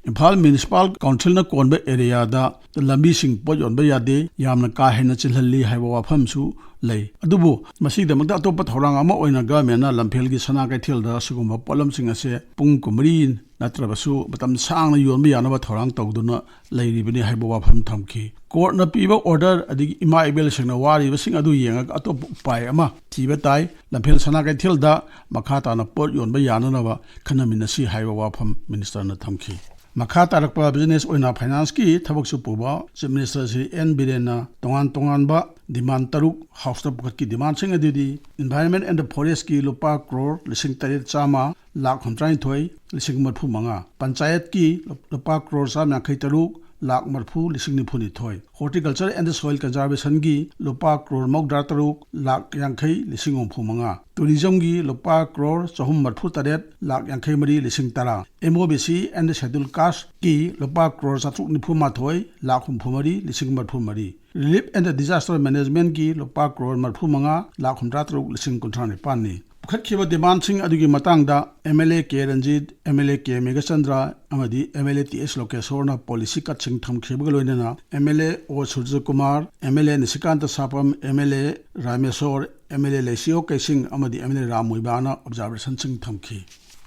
ꯏꯝꯐꯥꯜ Municipal Councilꯅ ꯀꯣꯟꯕ areaꯗ ꯂꯝꯕꯤꯁꯤꯡ ꯄꯣꯠ ꯌꯣꯟꯕ ꯌꯥꯗꯦ, ꯌꯥꯝꯅ ꯀꯥ ꯍꯦꯟꯅ ꯆꯤꯜꯍꯜꯂꯤ ꯍꯥꯏꯕ ꯋꯥꯐꯝꯁꯨ ꯂꯩ꯫ ꯑꯗꯨꯕꯨ ꯃꯁꯤꯒꯤꯗꯃꯛꯇ ꯑꯇꯣꯞꯄ ꯊꯧꯔꯥꯡ ꯑꯃ ꯑꯣꯏꯅ governmentꯅ ꯂꯝꯐꯦꯜꯒꯤ ꯁꯅꯥ ꯀꯩꯊꯦꯜꯗ ꯑꯁꯤꯒꯨꯝꯕ ꯄꯣꯠꯂꯝꯁꯤꯡ ꯑꯁꯦ ꯄꯨꯡ ꯀꯨꯟꯃꯔꯤ ꯅꯠꯇ꯭ꯔꯕꯁꯨ ꯃꯇꯝ ꯁꯥꯡꯅ ꯌꯣꯟꯕ ꯌꯥꯅꯕ ꯊꯧꯔꯥꯡ ꯇꯧꯗꯨꯅ ꯂꯩꯔꯤꯕꯅꯤ ꯍꯥꯏꯕ ꯋꯥꯐꯝ ꯊꯝꯈꯤ꯫ ꯀꯣꯔꯠꯅ ꯄꯤꯕ order ꯑꯗꯒꯤ ꯏꯃꯥ ꯏꯕꯦꯜꯁꯤꯡꯅ ꯋꯥꯔꯤꯕꯁꯤꯡ ꯑꯗꯨ ꯌꯦꯡꯉꯒ ꯑꯇꯣꯞꯄ ꯎꯄꯥꯏ ꯑꯃ ꯊꯤꯕ ꯇꯥꯏ꯫ ꯂꯝꯐꯦꯜ ꯁꯅꯥ ꯀꯩꯊꯦꯜꯗ ꯃꯈꯥ ꯇꯥꯅ ꯄꯣꯠ ꯌꯣꯟꯕ ꯌꯥꯅꯅꯕ ꯈꯟꯅꯃꯤꯟꯅꯁꯤ ꯍꯥꯏꯕ ꯋꯥꯐꯝ ꯃꯤꯅꯤꯁꯇꯔꯅ ꯊꯝꯈꯤ꯫ ꯃꯈꯥ ꯇꯥꯔꯛꯄ business ꯑꯣꯏꯅ financeꯀꯤ ꯊꯕꯛꯁꯨ ꯄꯨꯕ Chief Minister ꯁ꯭ꯔꯤ ꯑꯦꯟ ꯕꯤꯔꯦꯟꯅ ꯇꯣꯉꯥꯟ ꯇꯣꯉꯥꯟꯕ demand ꯇꯔꯨꯛ Houseꯇ ꯄꯨꯈꯠꯈꯤ꯫ Demandꯁꯤꯡ ꯑꯗꯨꯗꯤ Environment and Forestꯀꯤ ꯂꯨꯄꯥ ꯀ꯭ꯔꯣꯔ ꯂꯤꯁꯤꯡ ꯇꯔꯦꯠ ꯆꯥꯝꯃ ꯂꯥꯛ ꯍꯨꯝꯗ꯭ꯔꯥꯅꯤꯊꯣꯏ ꯂꯤꯁꯤꯡ ꯃꯔꯤꯐꯨ ꯃꯉꯥ, ꯄꯟꯆꯥꯌꯠꯀꯤ ꯂꯨꯄꯥ ꯀ꯭ꯔꯣꯔ ꯆꯥꯝꯃ ꯌꯥꯡꯈꯩ ꯇꯔꯨꯛ ꯂꯥꯛ ꯃꯔꯤꯐꯨ ꯂꯤꯁꯤꯡ ꯅꯤꯐꯨ ꯅꯤꯊꯣꯏ, Horticulture and Soil Conservationꯒꯤ ꯂꯨꯄꯥ ꯀ꯭ꯔꯣꯔ ꯃꯧꯗ꯭ꯔꯥ ꯇꯔꯨꯛ ꯂꯥꯛ ꯌꯥꯡꯈꯩ ꯂꯤꯁꯤꯡ ꯍꯨꯝꯐꯨ ꯃꯉꯥ, Tourismꯒꯤ ꯂꯨꯄꯥ ꯀ꯭ꯔꯣꯔ ꯆꯍꯨꯝ ꯃꯔꯤꯐꯨ ꯇꯔꯦꯠ ꯂꯥꯛ ꯌꯥꯡꯈꯩ ꯃꯔꯤ ꯂꯤꯁꯤꯡ ꯇꯔꯥ, MOBC and Scheduled Castꯀꯤ ꯂꯨꯄꯥ ꯀ꯭ꯔꯣꯔ ꯆꯥꯇ꯭ꯔꯨꯛ ꯅꯤꯐꯨ ꯃꯥꯊꯣꯏ ꯂꯥꯛ ꯍꯨꯝꯐꯨ ꯃꯔꯤ ꯂꯤꯁꯤꯡ ꯃꯔꯤꯐꯨ ꯃꯔꯤ, Relief and Disaster Managementꯀꯤ ꯂꯨꯄꯥ ꯀ꯭ꯔꯣꯔ ꯃꯔꯤꯐꯨ ꯃꯉꯥ ꯂꯥꯛ ꯍꯨꯝꯗ꯭ꯔꯥ ꯇꯔꯨꯛ ꯂꯤꯁꯤꯡ ꯀꯨꯟꯊ꯭ꯔꯥ ꯅꯤꯄꯥꯟꯅꯤ꯫ ꯄꯨꯈꯠꯈꯤꯕ demandꯁꯤꯡ ꯑꯗꯨꯒꯤ ꯃꯇꯥꯡꯗ MLA ꯀꯦ ꯔꯟꯖꯤꯠ, MLA ꯀꯦ ꯃꯦꯘꯆꯟꯗ꯭ꯔ ꯑꯃꯗꯤ MLA ꯇꯤ ꯑꯦꯁ ꯂꯣꯀꯦꯁꯣꯔꯅ policy cutꯁꯤꯡ ꯊꯝꯈꯤꯕꯒ ꯂꯣꯏꯅꯅ MLA ꯑꯣ ꯁꯨꯔꯖꯀꯨꯃꯥꯔ, MLA ꯅꯤꯁꯤꯀꯥꯟꯇ ꯁꯥꯄꯝ, MLA ꯔꯥꯃꯦꯁꯣꯔ, MLA ꯂꯩꯁꯤꯌꯣ ꯀꯩꯁꯤꯡ ꯑꯃꯗꯤ MLA ꯔꯥꯝ ꯃꯣꯏꯕꯥꯅ observationꯁꯤꯡ ꯊꯝꯈꯤ꯫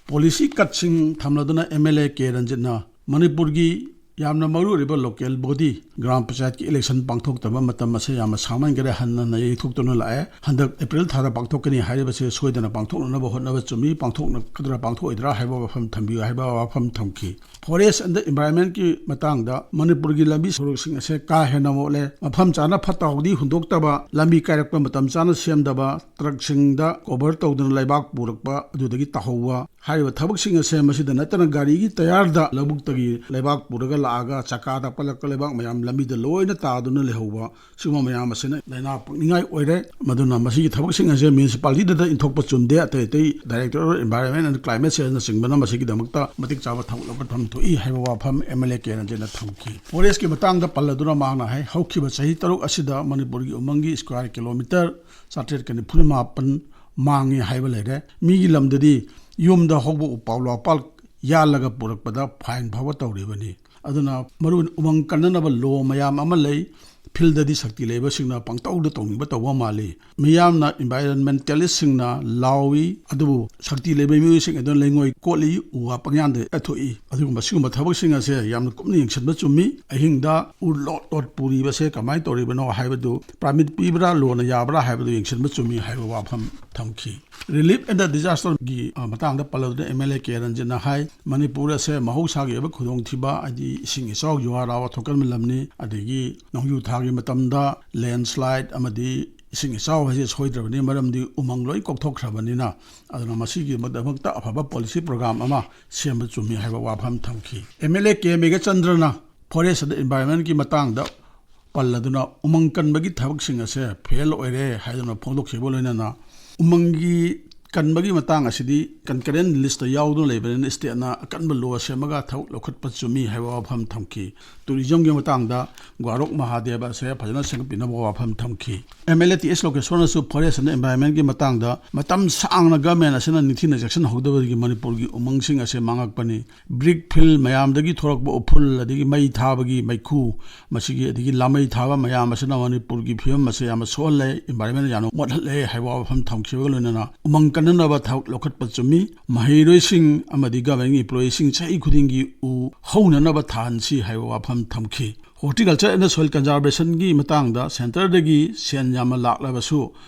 Policy cutꯁꯤꯡ ꯊꯝꯂꯗꯨꯅ MLA ꯀꯦ ꯔꯟꯖꯤꯠꯅ ꯃꯅꯤꯄꯨꯔꯒꯤ ꯌꯥꯝꯅ ꯃꯔꯨꯑꯣꯏꯔꯤꯕ ꯂꯣꯀꯦꯜ ꯕꯣꯗꯤ ꯒ꯭ꯔꯥꯝ ꯄꯟꯆꯥꯌꯠꯀꯤ ꯏꯂꯦꯛꯁꯟ ꯄꯥꯡꯊꯣꯛꯇꯕ ꯃꯇꯝ ꯑꯁꯦ ꯌꯥꯝꯅ ꯁꯥꯡꯃꯟꯈꯔꯦ, ꯍꯟꯅ ꯍꯟꯅ ꯌꯩꯊꯣꯛꯇꯨꯅ ꯂꯥꯛꯑꯦ꯫ ꯍꯟꯗꯛ ꯑꯦꯄ꯭ꯔꯤꯜ ꯊꯥꯗ ꯄꯥꯡꯊꯣꯛꯀꯅꯤ ꯍꯥꯏꯔꯤꯕꯁꯦ ꯁꯣꯏꯗꯅ ꯄꯥꯡꯊꯣꯛꯅꯅꯕ ꯍꯣꯠꯅꯕ ꯆꯨꯝꯃꯤ, ꯄꯥꯡꯊꯣꯛꯅꯒꯗ꯭ꯔꯥ ꯄꯥꯡꯊꯣꯛꯑꯣꯏꯗ꯭ꯔꯥ ꯍꯥꯏꯕ ꯋꯥꯐꯝ ꯊꯝꯕꯤꯌꯨ ꯍꯥꯏꯕ ꯋꯥꯐꯝ ꯊꯝꯈꯤ꯫ ꯐꯣꯔꯦꯁ ꯑꯦꯟꯗ ꯏꯟꯚꯥꯏꯔꯣꯟꯃꯦꯟꯀꯤ ꯃꯇꯥꯡꯗ ꯃꯅꯤꯄꯨꯔꯒꯤ ꯂꯝꯕꯤ ꯁꯣꯔꯣꯛꯁꯤꯡ ꯑꯁꯦ ꯀꯥ ꯍꯦꯟꯅ ꯃꯣꯠꯂꯦ, ꯃꯐꯝ ꯆꯥꯅ ꯐꯠꯇ ꯍꯥꯎꯗꯤ ꯍꯨꯟꯗꯣꯛꯇꯕ, ꯂꯝꯕꯤ ꯀꯥꯏꯔꯛꯄ ꯃꯇꯝ ꯆꯥꯅ ꯁꯦꯝꯗꯕ, ꯇ꯭ꯔꯛꯁꯤꯡꯗ ꯀꯣꯚꯔ ꯇꯧꯗꯨꯅ ꯂꯩꯕꯥꯛ ꯄꯨꯔꯛꯄ ꯑꯗꯨꯗꯒꯤ ꯇꯥꯍꯧꯕ, ꯍꯥꯏꯔꯤꯕ ꯊꯕꯛꯁꯤꯡ ꯑꯁꯦ ꯃꯁꯤꯗ ꯅꯠꯇꯅ ꯒꯥꯔꯤꯒꯤ ꯇꯌꯥꯔꯗ ꯂꯧꯕꯨꯛꯇꯒꯤ ꯂꯩꯕꯥꯛ ꯄꯨꯔꯒ ꯂꯥꯛꯑꯒ ꯆꯀꯥꯗ ꯄꯜꯂꯛꯄ ꯂꯩꯕꯥꯛ ꯃꯌꯥꯝ ꯂꯝꯕꯤꯗ ꯂꯣꯏꯅ ꯇꯥꯗꯨꯅ ꯂꯩꯍꯧꯕ, ꯁꯤꯒꯨꯝꯕ ꯃꯌꯥꯝ ꯑꯁꯤꯅ ꯂꯥꯏꯅꯥ ꯄꯛꯅꯤꯡꯉꯥꯏ ꯑꯣꯏꯔꯦ꯫ ꯃꯗꯨꯅ ꯃꯁꯤꯒꯤ ꯊꯕꯛꯁꯤꯡ ꯑꯁꯦ ꯃ꯭ꯌꯨꯅꯤꯁꯤꯄꯥꯂꯤꯇꯤꯗ ꯏꯟꯊꯣꯛꯄ ꯆꯨꯝꯗꯦ꯫ ꯑꯇꯩ ꯑꯇꯩ Director of Environment and Climate Changeꯅꯆꯤꯡꯕꯅ ꯃꯁꯤꯒꯤꯗꯃꯛꯇ ꯃꯇꯤꯛ ꯆꯥꯕ ꯊꯕꯛ ꯂꯧꯈꯠꯐꯝ ꯊꯣꯛꯏ ꯍꯥꯏꯕ ꯋꯥꯐꯝ ꯑꯦꯝ ꯑꯦꯜ ꯑꯦ ꯀꯦ ꯔꯟꯖꯟꯅ ꯊꯝꯈꯤ꯫ ꯐꯣꯔꯦꯁꯀꯤ ꯃꯇꯥꯡꯗ ꯄꯜꯂꯗꯨꯅ ꯃꯍꯥꯛꯅ ꯍꯥꯏ, ꯍꯧꯈꯤꯕ ꯆꯍꯤ ꯇꯔꯨꯛ ꯑꯁꯤꯗ ꯃꯅꯤꯄꯨꯔꯒꯤ ꯎꯃꯪꯒꯤ ꯁ꯭ꯀ꯭ꯋꯥꯔ ꯀꯤꯂꯣꯃꯤꯇꯔ ꯆꯥꯇ꯭ꯔꯦꯠꯀ ꯅꯤꯐꯨ ꯃꯥꯄꯟ ꯃꯥꯡꯉꯤ ꯍꯥꯏꯕ ꯂꯩꯔꯦ꯫ ꯃꯤꯒꯤ ꯂꯝꯗꯗꯤ ꯌꯨꯝꯗ ꯍꯧꯕ ꯎꯄꯥꯜ ꯋꯥꯄꯥꯜ ꯌꯥꯜꯂꯒ ꯄꯨꯔꯛꯄꯗ ꯐꯥꯏꯟ ꯐꯥꯎꯕ ꯇꯧꯔꯤꯕꯅꯤ꯫ ꯑꯗꯨꯅ ꯃꯔꯨ ꯑꯣꯏꯅ ꯎꯃꯪ ꯀꯟꯅꯅꯕ ꯂꯣ ꯃꯌꯥꯝ ꯑꯃ ꯂꯩ꯫ ꯐꯤꯜꯗꯗꯤ ꯁꯛꯇꯤ ꯂꯩꯕꯁꯤꯡꯅ ꯄꯪꯇꯧꯗ ꯇꯧꯅꯤꯡꯕ ꯇꯧꯕ ꯃꯥꯜꯂꯤ꯫ ꯃꯤꯌꯥꯝꯅ, ꯏꯟꯚꯥꯏꯔꯣꯟꯃꯦꯟꯇꯦꯂꯤꯁꯁꯤꯡꯅ ꯂꯥꯎꯏ, ꯑꯗꯨꯕꯨ ꯁꯛꯇꯤ ꯂꯩꯕ ꯃꯤꯑꯣꯏꯁꯤꯡ ꯑꯗꯨꯅ ꯂꯩꯉꯣꯏ ꯀꯣꯠꯂꯤ, ꯎ ꯋꯥ ꯄꯪꯌꯥꯟꯗ ꯌꯥꯟꯊꯣꯛꯏ꯫ ꯑꯗꯨꯒꯨꯝꯕ ꯁꯤꯒꯨꯝꯕ ꯊꯕꯛꯁꯤꯡ ꯑꯁꯦ ꯌꯥꯝꯅ ꯀꯨꯞꯅ ꯌꯦꯡꯁꯤꯟꯕ ꯆꯨꯝꯃꯤ꯫ ꯑꯍꯤꯡꯗ ꯎ ꯂꯣꯠ ꯂꯣꯠ ꯄꯨꯔꯤꯕꯁꯦ ꯀꯃꯥꯏꯅ ꯇꯧꯔꯤꯕꯅꯣ ꯍꯥꯏꯕꯗꯨ ꯄꯥꯔꯃꯤꯠ ꯄꯤꯕ꯭ꯔꯥ, ꯂꯣꯅ ꯌꯥꯕ꯭ꯔꯥ ꯍꯥꯏꯕꯗꯨ ꯌꯦꯡꯁꯤꯟꯕ ꯆꯨꯝꯃꯤ ꯍꯥꯏꯕ ꯋꯥꯐꯝ ꯊꯝꯈꯤ꯫ ꯔꯤꯂꯤꯐ ꯑꯦꯟ ꯗ ꯗꯤꯖꯥꯁꯇꯔꯒꯤ, ꯑ, ꯃꯇꯥꯡꯗ ꯄꯜꯂꯗꯨꯅ ꯑꯦꯝ ꯑꯦꯜ ꯑꯦ ꯀꯦ ꯔꯟꯖꯟꯅ ꯍꯥꯏ, ꯃꯅꯤꯄꯨꯔ ꯑꯁꯦ ꯃꯍꯧꯁꯥꯒꯤ ꯑꯣꯏꯕ ꯈꯨꯗꯣꯡꯊꯤꯕ, ꯍꯥꯏꯗꯤ ꯏꯁꯤꯡ ꯏꯆꯥꯎ, ꯖꯨꯍꯥꯔ ꯍꯥꯋꯥ ꯊꯣꯛꯀꯟꯕ ꯂꯝꯅꯤ꯫ ꯑꯗꯒꯤ ꯅꯣꯡꯖꯨ ꯊꯥꯒꯤ ꯃꯇꯝꯗ ꯂꯦꯟꯁ꯭ꯂꯥꯏꯗ ꯑꯃꯗꯤ ꯏꯁꯤꯡ ꯏꯆꯥꯎ ꯍꯥꯏꯁꯦ ꯁꯣꯏꯗ꯭ꯔꯕꯅꯤ, ꯃꯔꯝꯗꯤ ꯎꯃꯪ ꯂꯣꯏ ꯀꯣꯛꯊꯣꯛꯈ꯭ꯔꯕꯅꯤꯅ꯫ ꯑꯗꯨꯅ ꯃꯁꯤꯒꯤꯗꯃꯛꯇ ꯑꯐꯕ ꯄꯣꯂꯤꯁꯤ ꯄ꯭ꯔꯣꯒ꯭ꯔꯥꯝ ꯑꯃ ꯁꯦꯝꯕ ꯆꯨꯝꯃꯤ ꯍꯥꯏꯕ ꯋꯥꯐꯝ ꯊꯝꯈꯤ꯫ ꯑꯦꯝ ꯑꯦꯜ ꯑꯦ ꯀꯦ ꯃꯦꯘꯆꯟꯗ꯭ꯔꯅ ꯐꯣꯔꯦꯁ ꯑꯃꯗꯤ ꯏꯟꯚꯥꯏꯔꯣꯟꯃꯦꯟꯒꯤ ꯃꯇꯥꯡꯗ ꯄꯜꯂꯗꯨꯅ ꯎꯃꯪ ꯀꯟꯕꯒꯤ ꯊꯕꯛꯁꯤꯡ ꯑꯁꯦ ꯐꯦꯜ ꯑꯣꯏꯔꯦ ꯍꯥꯏꯗꯨꯅ ꯐꯣꯡꯗꯣꯛꯈꯤꯕ ꯂꯣꯏꯅꯅ ꯎꯃꯪꯒꯤ ꯀꯟꯕꯒꯤ ꯃꯇꯥꯡ ꯑꯁꯤꯗꯤ ꯀꯟꯀꯔꯦꯟ ꯂꯤꯁꯇ ꯌꯥꯎꯗꯨꯅ ꯂꯩꯕꯅꯤꯅ ꯁ꯭ꯇꯦꯠꯅ ꯑꯀꯟꯕ ꯂꯣ ꯁꯦꯝꯃꯒ ꯊꯕꯛ ꯂꯧꯈꯠꯄ ꯆꯨꯝꯃꯤ ꯍꯥꯏꯕ ꯋꯥꯐꯝ ꯊꯝꯈꯤ꯫ ꯇꯨꯔꯤꯖꯝꯒꯤ ꯃꯇꯥꯡꯗ ꯒ꯭ꯋꯥꯔꯣꯛ ꯃꯍꯥꯗꯦꯕ ꯑꯁꯦ ꯐꯖꯅ ꯁꯦꯝꯒꯠꯄꯤꯅꯕ ꯋꯥꯐꯝ ꯊꯝꯈꯤ꯫ M L A T H ꯂꯣꯀꯦꯁꯣꯔꯅꯁꯨ ꯐꯣꯔꯦꯁ ꯑꯃꯗꯤ ꯏꯟꯚꯥꯏꯔꯣꯟꯃꯦꯟꯒꯤ ꯃꯇꯥꯡꯗ ꯃꯇꯝ ꯁꯥꯡꯅ ꯒꯃꯦꯟ ꯑꯁꯤꯅ ꯅꯤꯡꯊꯤꯅ ꯆꯦꯛꯁꯤꯟꯍꯧꯗꯕꯗꯒꯤ ꯃꯅꯤꯄꯨꯔꯒꯤ ꯎꯃꯪꯁꯤꯡ ꯑꯁꯦ ꯃꯥꯡꯉꯛꯄꯅꯤ꯫ ꯕ꯭ꯔꯤꯛ ꯐꯤꯜ ꯃꯌꯥꯝꯗꯒꯤ ꯊꯣꯔꯛꯄ ꯎꯐꯨꯜ, ꯑꯗꯒꯤ ꯃꯩ ꯊꯥꯕꯒꯤ ꯃꯩꯈꯨ, ꯃꯁꯤꯒꯤ, ꯑꯗꯒꯤ ꯂꯥꯃꯩ ꯊꯥꯕ ꯃꯌꯥꯝ ꯑꯁꯤꯅ ꯃꯅꯤꯄꯨꯔꯒꯤ ꯐꯤꯕꯝ ꯑꯁꯦ ꯌꯥꯝꯅ ꯁꯣꯛꯍꯜꯂꯦ, ꯏꯟꯚꯥꯏꯔꯣꯟꯃꯦꯟ ꯌꯥꯝꯅ ꯃꯣꯠꯍꯜꯂꯦ ꯍꯥꯏꯕ ꯋꯥꯐꯝ ꯊꯝꯈꯤꯕꯒ ꯂꯣꯏꯅꯅ ꯎꯃꯪ ꯅꯅꯕ ꯊꯕꯛ ꯂꯧꯈꯠꯄ ꯆꯨꯝꯃꯤ꯫ ꯃꯍꯩꯔꯣꯏꯁꯤꯡ ꯑꯃꯗꯤ ꯒꯚꯔꯟꯃꯦꯟꯒꯤ ꯏꯝꯄ꯭ꯂꯣꯌꯤꯁꯤꯡ ꯆꯍꯤ ꯈꯨꯗꯤꯡꯒꯤ ꯎ ꯍꯧꯅꯅꯕ ꯊꯥꯍꯟꯁꯤ ꯍꯥꯏꯕ ꯋꯥꯐꯝ ꯊꯝꯈꯤ꯫ Horticulture and Soil Conservationꯒꯤ ꯃꯇꯥꯡꯗ ꯁꯦꯟꯇꯔꯗꯒꯤ ꯁꯦꯟ ꯌꯥꯝꯅ ꯂꯥꯛꯂꯕꯁꯨ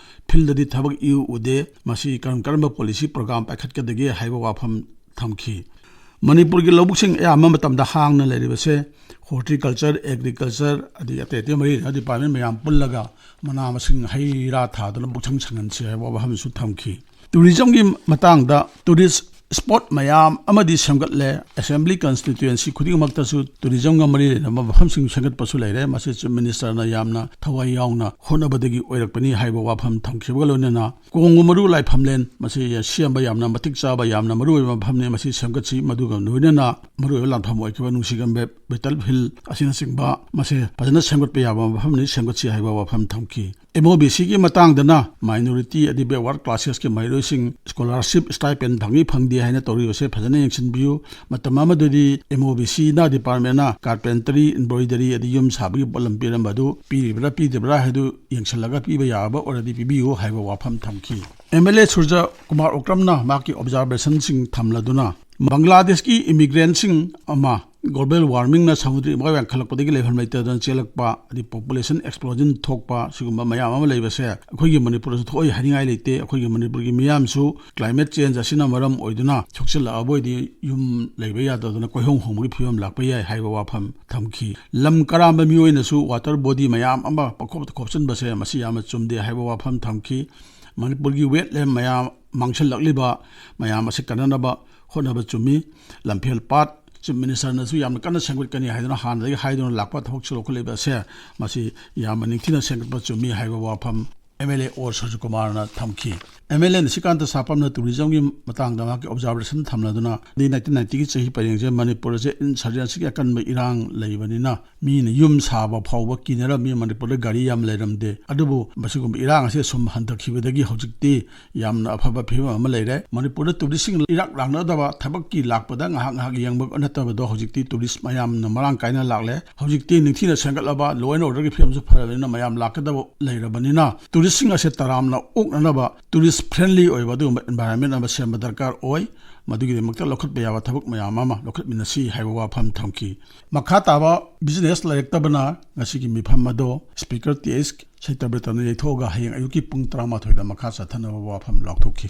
ꯐꯤꯜꯗꯗꯤ ꯊꯕꯛ ꯏꯎ ꯎꯗꯦ꯫ ꯃꯁꯤ ꯀꯔꯝ ꯀꯔꯝꯕ ꯄꯣꯂꯤꯁꯤ ꯄ꯭ꯔꯣꯒ꯭ꯔꯥꯝ ꯄꯥꯏꯈꯠꯀꯗꯒꯦ ꯍꯥꯏꯕ ꯋꯥꯐꯝ ꯊꯝꯈꯤ꯫ ꯃꯅꯤꯄꯨꯔꯒꯤ ꯂꯧꯕꯨꯛꯁꯤꯡ ꯑꯌꯥꯝꯕ ꯃꯇꯝꯗ ꯍꯥꯡꯅ ꯂꯩꯔꯤꯕꯁꯦ Horticulture, Agriculture ꯑꯗꯒꯤ ꯑꯇꯩ ꯑꯇꯩ ꯃꯔꯤ ꯂꯩꯅꯕ ꯗꯤꯄꯥꯔꯠꯃꯦꯟ ꯃꯌꯥꯝ ꯄꯨꯜꯂꯒ ꯃꯅꯥ ꯃꯁꯤꯡ ꯍꯩ ꯔꯥ ꯊꯥꯗꯨꯅ ꯄꯨꯛꯁꯪ ꯁꯪꯍꯟꯁꯤ ꯍꯥꯏꯕ ꯋꯥꯐꯝꯁꯨ ꯊꯝꯈꯤ꯫ ꯇꯨꯔꯤꯖꯝꯒꯤ ꯃꯇꯥꯡꯗ ꯇꯨꯔꯤꯁ ꯁ꯭ꯄꯣꯠ ꯃꯌꯥꯝ ꯑꯃꯗꯤ ꯁꯦꯝꯒꯠꯂꯦ꯫ ꯑꯦꯁꯦꯝꯕ꯭ꯂꯤ ꯀꯟꯁꯇꯤꯇ꯭ꯋꯦꯟꯁꯤ ꯈꯨꯗꯤꯡꯃꯛꯇꯁꯨ ꯇꯨꯔꯤꯖꯝꯒ ꯃꯔꯤ ꯂꯩꯅꯕ ꯃꯐꯝꯁꯤꯡ ꯁꯦꯝꯒꯠꯄꯁꯨ ꯂꯩꯔꯦ꯫ ꯃꯁꯤ ꯆꯤꯐ ꯃꯤꯅꯤꯁꯇꯔꯅ ꯌꯥꯝꯅ ꯊꯋꯥꯏ ꯌꯥꯎꯅ ꯍꯣꯠꯅꯕꯗꯒꯤ ꯑꯣꯏꯔꯛꯄꯅꯤ ꯍꯥꯏꯕ ꯋꯥꯐꯝ ꯊꯝꯈꯤꯕꯒ ꯂꯣꯏꯅꯅ ꯀꯣꯡꯒꯨ ꯃꯔꯨ ꯂꯥꯏꯐꯝꯂꯦꯟ ꯃꯁꯤ ꯁꯦꯝꯕ ꯌꯥꯝꯅ ꯃꯇꯤꯛ ꯆꯥꯕ, ꯌꯥꯝꯅ ꯃꯔꯨ ꯑꯣꯏꯕ ꯃꯐꯝꯅꯤ꯫ ꯃꯁꯤ ꯁꯦꯝꯒꯠꯁꯤ, ꯃꯗꯨꯒ ꯂꯣꯏꯅꯅ ꯃꯔꯨ ꯑꯣꯏꯕ ꯂꯥꯟꯐꯝ ꯑꯣꯏꯈꯤꯕ ꯅꯨꯡꯁꯤꯒꯝꯕꯦ ꯕꯦꯇꯜ ꯐꯤꯜ ꯑꯁꯤꯅꯆꯤꯡꯕ ꯃꯁꯤ ꯐꯖꯅ ꯁꯦꯝꯒꯠꯄ ꯌꯥꯕ ꯃꯐꯝꯅꯤ, ꯁꯦꯝꯒꯠꯁꯤ ꯍꯥꯏꯕ ꯋꯥꯐꯝ ꯊꯝꯈꯤ꯫ ꯑꯦꯝ ꯑꯣ ꯕꯤ ꯁꯤꯒꯤ ꯃꯇꯥꯡꯗꯅ ꯃꯥꯏꯅꯣꯔꯤꯇꯤ ꯑꯗꯤ ꯕꯦꯛꯋꯥꯔꯗ ꯀ꯭ꯂꯥꯁꯦꯁꯀꯤ ꯃꯍꯩꯔꯣꯏꯁꯤꯡ ꯁ꯭ꯀꯣꯂꯥꯔꯁꯤꯞ ꯁ꯭ꯇꯥꯏꯄꯦꯟ ꯐꯪꯏ ꯐꯪꯗꯦ ꯍꯥꯏꯅ ꯇꯧꯔꯤꯕꯁꯦ ꯐꯖꯅ ꯌꯦꯡꯁꯤꯟꯕꯤꯌꯨ꯫ ꯃꯇꯝ ꯑꯃꯗꯗꯤ ꯑꯦꯝ ꯑꯣ ꯕꯤ ꯁꯤꯅ ꯗꯤꯄꯥꯔꯠꯃꯦꯟꯅ ꯀꯥꯔꯄꯦꯟꯇꯔꯤ, ꯏꯝꯕ꯭ꯔꯣꯏꯗꯔꯤ ꯑꯗꯩ ꯌꯨꯝ ꯁꯥꯕꯒꯤ ꯄꯣꯠꯂꯝ ꯄꯤꯔꯝꯕ ꯑꯗꯨ ꯄꯤꯔꯤꯕ꯭ꯔꯥ ꯄꯤꯗꯕ꯭ꯔꯥ ꯍꯥꯏꯗꯨ ꯌꯦꯡꯁꯤꯜꯂꯒ ꯄꯤꯕ ꯌꯥꯕ ꯑꯣꯏꯔꯗꯤ ꯄꯤꯕꯤꯌꯨ ꯍꯥꯏꯕ ꯋꯥꯐꯝ ꯊꯝꯈꯤ꯫ ꯑꯦꯝ ꯑꯦꯜ ꯑꯦ ꯁꯨꯔꯖ ꯀꯨꯃꯥꯔ ꯑꯣꯀ꯭ꯔꯝꯅ ꯃꯍꯥꯛꯀꯤ ꯑꯣꯕꯖꯥꯔꯕꯦꯁꯟꯁꯤꯡ ꯊꯝꯂꯗꯨꯅ ꯕꯪꯒ꯭ꯂꯥꯗꯦꯁꯀꯤ ꯏꯃꯤꯒ꯭ꯔꯦꯟꯁꯤꯡ ꯑꯃ ꯒ꯭ꯂꯣꯕꯦꯜ ꯋꯥꯔꯃꯤꯡꯅ ꯁꯃꯨꯗ꯭ꯔ ꯏꯃꯥ ꯋꯥꯡꯈꯠꯂꯛꯄꯗꯒꯤ ꯂꯩꯐꯝ ꯂꯩꯇꯗꯅ ꯆꯦꯜꯂꯛꯄ, ꯑꯗꯩ ꯄꯣꯄꯨꯂꯦꯁꯟ ꯑꯦꯛꯁꯄ꯭ꯂꯣꯖꯟ ꯊꯣꯛꯄ, ꯁꯤꯒꯨꯝꯕ ꯃꯌꯥꯝ ꯑꯃ ꯂꯩꯕꯁꯦ ꯑꯩꯈꯣꯏꯒꯤ ꯃꯅꯤꯄꯨꯔꯗꯁꯨ ꯊꯣꯛꯏ ꯍꯥꯏꯅꯤꯡꯉꯥꯏ ꯂꯩꯇꯦ꯫ ꯑꯩꯈꯣꯏꯒꯤ ꯃꯅꯤꯄꯨꯔꯒꯤ ꯃꯤꯌꯥꯝꯁꯨ ꯀ꯭ꯂꯥꯏꯃꯦꯠ ꯆꯦꯟꯖ ꯑꯁꯤꯅ ꯃꯔꯝ ꯑꯣꯏꯗꯨꯅ ꯁꯣꯛꯆꯤꯜꯂꯛꯑꯕ ꯑꯣꯏꯗꯤ ꯌꯨꯝ ꯂꯩꯕ ꯌꯥꯗꯗꯅ ꯀꯣꯏꯍꯣꯡ ꯍꯣꯡꯕꯒꯤ ꯐꯤꯕꯝ ꯂꯥꯛꯄ ꯌꯥꯏ ꯍꯥꯏꯕ ꯋꯥꯐꯝ ꯊꯝꯈꯤ꯫ ꯂꯝ ꯀꯔꯥꯝꯕ ꯃꯤꯑꯣꯏꯅꯁꯨ ꯋꯥꯇꯔ ꯕꯣꯗꯤ ꯃꯌꯥꯝ ꯑꯃ ꯄꯪꯈꯣꯞꯇ ꯈꯣꯞꯆꯤꯟꯕꯁꯦ ꯃꯁꯤ ꯌꯥꯝꯅ ꯆꯨꯝꯗꯦ ꯍꯥꯏꯕ ꯋꯥꯐꯝ ꯊꯝꯈꯤ꯫ ꯃꯅꯤꯄꯨꯔꯒꯤ ꯋꯦꯠꯂꯦꯟ ꯃꯌꯥꯝ ꯃꯥꯡꯁꯤꯜꯂꯛꯂꯤꯕ ꯃꯌꯥꯝ ꯑꯁꯤ ꯀꯟꯅꯅꯕ ꯍꯣꯠꯅꯕ ꯆꯨꯝꯃꯤ꯫ ꯂꯝꯐꯦꯜ ꯄꯥꯠ ꯆꯤꯐ ꯃꯤꯅꯤꯁꯇꯔꯅꯁꯨ ꯌꯥꯝꯅ ꯀꯟꯅ ꯁꯦꯝꯒꯠꯀꯅꯤ ꯍꯥꯏꯗꯨꯅ ꯍꯥꯟꯅꯗꯒꯤ ꯍꯥꯏꯗꯨꯅ ꯂꯥꯛꯄ ꯊꯕꯛꯁꯨ ꯂꯧꯈꯠꯂꯤꯕ ꯑꯁꯦ ꯃꯁꯤ ꯌꯥꯝꯅ ꯅꯤꯡꯊꯤꯅ ꯁꯦꯝꯒꯠꯄ ꯆꯨꯝꯃꯤ ꯍꯥꯏꯕ ꯋꯥꯐꯝ ꯑꯦꯝ ꯑꯦꯜ ꯑꯦ ꯑꯣ ꯁꯨꯔꯖꯀꯨꯃꯥꯔꯅ ꯊꯝꯈꯤ꯫ ꯑꯦꯝ ꯑꯦꯜ ꯑꯦ ꯅꯤꯁꯤꯀꯥꯟꯇ ꯁꯥꯄꯝꯅ ꯇꯨꯔꯤꯖꯝꯒꯤ ꯃꯇꯥꯡꯗ ꯃꯍꯥꯛꯀꯤ ꯑꯣꯕꯖꯥꯔꯕꯦꯁꯟ ꯊꯝꯂꯗꯨꯅ nineteen ninety ꯒꯤ ꯆꯍꯤ ꯄꯔꯦꯡꯁꯦ ꯃꯅꯤꯄꯨꯔ ꯑꯁꯦ ꯏꯟꯁꯔꯖꯦꯟꯁꯤꯒꯤ ꯑꯀꯟꯕ ꯏꯔꯥꯡ ꯂꯩꯕꯅꯤꯅ ꯃꯤꯅ ꯌꯨꯝ ꯁꯥꯕ ꯐꯥꯎꯕ ꯀꯤꯅꯔꯝꯃꯤ꯫ ꯃꯅꯤꯄꯨꯔꯗ ꯒꯥꯔꯤ ꯌꯥꯝ ꯂꯩꯔꯝꯗꯦ꯫ ꯑꯗꯨꯕꯨ ꯃꯁꯤꯒꯨꯝꯕ ꯏꯔꯥꯡ ꯑꯁꯦ ꯁꯨꯝ ꯍꯟꯊꯈꯤꯕꯗꯒꯤ ꯍꯧꯖꯤꯛꯇꯤ ꯌꯥꯝꯅ ꯑꯐꯕ ꯐꯤꯕꯝ ꯑꯃ ꯂꯩꯔꯦ꯫ ꯃꯅꯤꯄꯨꯔꯗ ꯇꯨꯔꯤꯁꯁꯤꯡ ꯏꯔꯥꯛ ꯂꯥꯛꯅꯗꯕ, ꯊꯕꯛꯀꯤ ꯂꯥꯛꯄꯗ ꯉꯥꯏꯍꯥꯛ ꯉꯥꯏꯍꯥꯛ ꯌꯦꯡꯕ ꯅꯠꯇꯕꯗꯣ ꯍꯧꯖꯤꯛꯇꯤ ꯇꯨꯔꯤꯁ ꯃꯌꯥꯝꯅ ꯃꯔꯥꯡ ꯀꯥꯏꯅ ꯂꯥꯛꯂꯦ꯫ ꯍꯧꯖꯤꯛꯇꯤ ꯅꯤꯡꯊꯤꯅ ꯁꯦꯝꯒꯠꯂꯕ law and order ꯒꯤ ꯐꯤꯕꯝꯁꯨ ꯐꯔꯕꯅꯤꯅ ꯃꯌꯥꯝ ꯂꯥꯛꯀꯗꯕ ꯂꯩꯔꯕꯅꯤꯅ ꯂꯤꯁꯤꯡ ꯑꯁꯦ ꯇꯔꯥꯝꯅ ꯑꯣꯛꯅꯅꯕ tourist friendly ꯑꯣꯏꯕ ꯑꯗꯨꯒꯨꯝꯕ environment ꯑꯃ ꯁꯦꯝꯕ ꯗꯔꯀꯥꯔ ꯑꯣꯏ꯫ ꯃꯗꯨꯒꯤꯗꯃꯛꯇ ꯂꯧꯈꯠꯄ ꯌꯥꯕ ꯊꯕꯛ ꯃꯌꯥꯝ ꯑꯃ ꯂꯧꯈꯠꯃꯤꯟꯅꯁꯤ ꯍꯥꯏꯕ ꯋꯥꯐꯝ ꯊꯝꯈꯤ꯫ ꯃꯈꯥ ꯇꯥꯕ business ꯂꯩꯔꯛꯇꯕꯅ ꯉꯁꯤꯒꯤ ꯃꯤꯐꯝ ꯑꯗꯣ Speaker ꯇꯤ ꯑꯩꯆ ꯁꯇ꯭ꯌꯕ꯭ꯔꯇꯅ ꯌꯩꯊꯣꯛꯑꯒ ꯍꯌꯦꯡ ꯑꯌꯨꯛꯀꯤ ꯄꯨꯡ ꯇꯔꯥꯃꯥꯊꯣꯏꯗ ꯃꯈꯥ ꯆꯠꯊꯅꯕ ꯋꯥꯐꯝ ꯂꯥꯎꯊꯣꯛꯈꯤ꯫